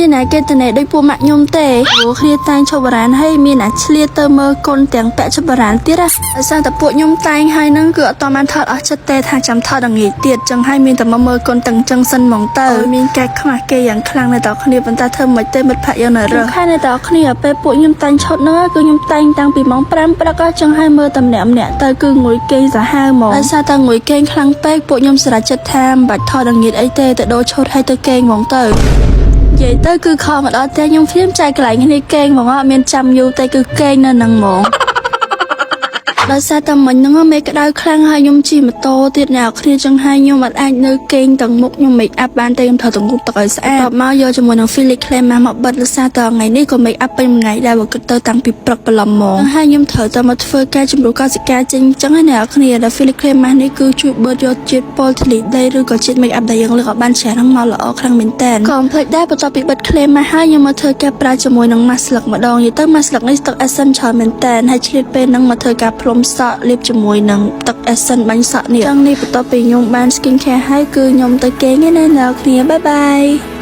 មានណាគេតនេដូចពួកម៉ាក់ខ្ញុំទេព្រោះគ្នាតែងឈុតបុរាណហើយមានអាឆ្លៀតទៅមើលកុនទាំងពាក់ឈុតបុរាណទៀតណាដោយសារតែពួកខ្ញុំតែងហើយហ្នឹងគឺអត់តបានថតអស់ចិត្តទេថាចាំថតដល់ងាយទៀតចឹងហើយមានតែមកមើលកុនទាំងចឹងសិនហ្មងទៅមានការខ្មាស់គេយ៉ាងខ្លាំងនៅតគ្នាប៉ុន្តែធ្វើមិនទេមិត្តភក្តិយើងនៅរើសខែនៅតគ្នាពេលពួកខ្ញុំតែងឈុតហ្នឹងគឺខ្ញុំតែងតាំងពីម៉ោង5ព្រឹកចឹងហើយមើលតែម្នាក់ម្នាក់ទៅគឺងួយគេងសាហាវហ្មងដោយសារតែងួយគេងខ្លាំងពេកពួកខ្ញុំសម្រេចចិត្តថាមិនបាច់ថតដល់ងាយអីទេទៅដូរឈុតហើយទៅគេងហ្មងទៅ និយាយទៅគឺខំមកដល់ផ្ទះខ្ញុំភ្លាមចែកកន្លែងគ្នាគេងហ្មងអត់មានចាំយូរទេគឺគេងនៅនឹងហ្មង ដោយសារតែមិញហ្នឹងមេក្តៅខ្លាំងហើយខ្ញុំជិះម៉ូតូទៀតអ្នកគ្នាចឹងហើយខ្ញុំអត់អាចនៅគេងទាំងមុខខ្ញុំ make up បានទេខ្ញុំត្រូវតែងូតទឹកឲ្យស្អាតបន្ទាប់មកយកជាមួយនឹង Felix Clay មកមកបិទដោយសារតែថ្ងៃនេះក៏ make up ពេញមួយថ្ងៃដែរបើគិតទៅតាំងពីព្រឹកព្រលឹមមកហើយខ្ញុំត្រូវតែមកធ្វើការជំរុះកោសិកាចេញចឹងណាអ្នកគ្នាដែល Felix Clay ម៉ាស់នេះគឺជួយបឺតយកជាតិពុលធូលីដីឬក៏ជាតិ make up ដែលយើងលើកឲ្យបានច្រើនហ្នឹងមកល្អខ្លាំងមែនតើក៏មិនភ្លេចដែរបន្ទាប់ពីបិទ clay មកហើយខ្ញុំមកធ្វើការប្រើជាមួយនឹង mask ស្លឹកម្ដងនិយាយទៅ mask ស្លឹកនេះទឹក essence ច្រើនមែនតើហើយឆ្លៀតពេលហ្នឹងមកធ្វើការផ្លុំសក់លាបជាមួយនឹងទឹក essence បាញ់សក់នេះចឹងនេះបន្ទាប់ពីខ្ញុំបាន skin care ហើយគឺខ្ញុំទៅគេងឯណាអ្នកគ្នាbye bye.